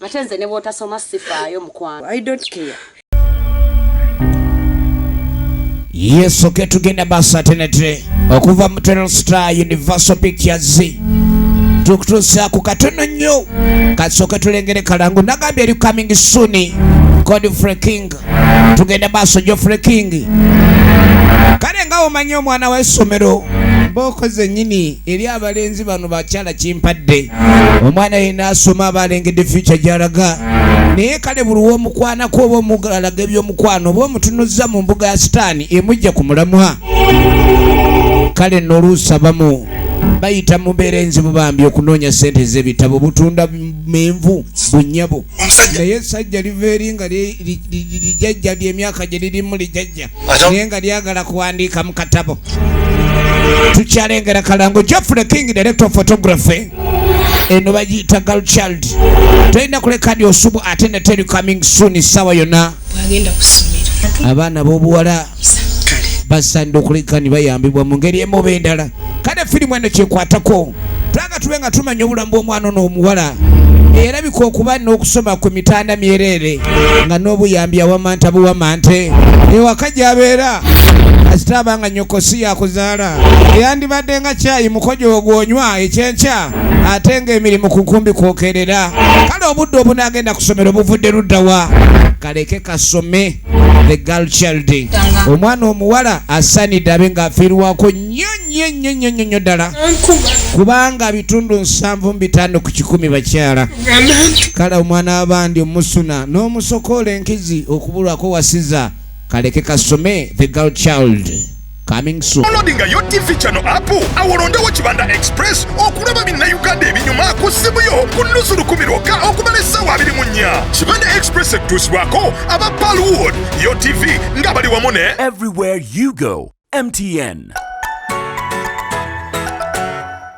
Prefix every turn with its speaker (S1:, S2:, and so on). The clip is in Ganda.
S1: Ate nze ne bw'otasoma sifaayo, mukwano.
S2: I don't care.
S3: Yes, okay, tugenda maaso ate nate okuva mu Telstar Universal Pictures tukutuusaku katono nnyo. Kasooke tulengere kalangu nagambye eri coming soon, Godfrey King. Tugenda maaso, Geoffrey King. Kale nga omanyi omwana w'essomero mbooko zennyini eri abalenzi bano bakyala kimpadde omwana yenna asoma aba alengedde future gy'alaga, naye kale buli w'omukwanako oba omugalaga ebyomukwano oba omutunuzza mu mbuga ya sitaani emujja ku mulamwa. Kale nno oluusi abamu bayita mu mbeera enzibu bambi okunoonya ssente z'ebitabo, butunda menvu bunnyabo, naye essajja liva eri nga lijajja ly'emyaka gye lirimu lijajja, naye nga lyagala kuwandiika mu katabo. Tukyalengera kalango. Geoffrey King, director of photography. Eno bagiyita Girl Child. Tolina kuleka ndi osubu ate neteri coming soon essaawa yonna.
S4: Bwagenda ku ssomero.
S3: Abaana b'obuwala basaanidde okuleka ne bayambibwa mu ngeri emu oba endala. Kale firimu eno kyekwatako, twaga tube nga tumanya obulamu bw'omwana ono omuwala erabika okuba n'okusoma ku mitanda myereere nga n'obuyambi awamanta buwamante ewaka gy'abeera, kasita aba nga nnyoko si yakuzaala, eyandibadde nga kyayi mukojo ogwonywa ekyenkya, ate ng'emirimu ku nkumbi kwokerera. Kale obudde obunaagenda ku ssomero buvudde luddawa? Kaleke kasome. The Girl Child, omwana omuwala asaanidde abe ng'afiirwako nnyo nnyo nnyo nnyo nnyo nnyo ddala, kubanga 75% bakyala. Kale omwana w'abandi omusuna n'omusokoola enkizi okubulwako wasiza. Kaleke kasome. The Girl Child, coming soon.
S5: Downloadinga yo TV channel app, awo olondewo Kibanda Express okulaba Binnayuganda ebinyuma ku ssimu yo ku nusu 1000 lwokka okumala essaawa 24. Kibanda Express ekutuusibwako aba Palwood, yo TV nga bali wamu ne
S6: Everywhere you go, MTN.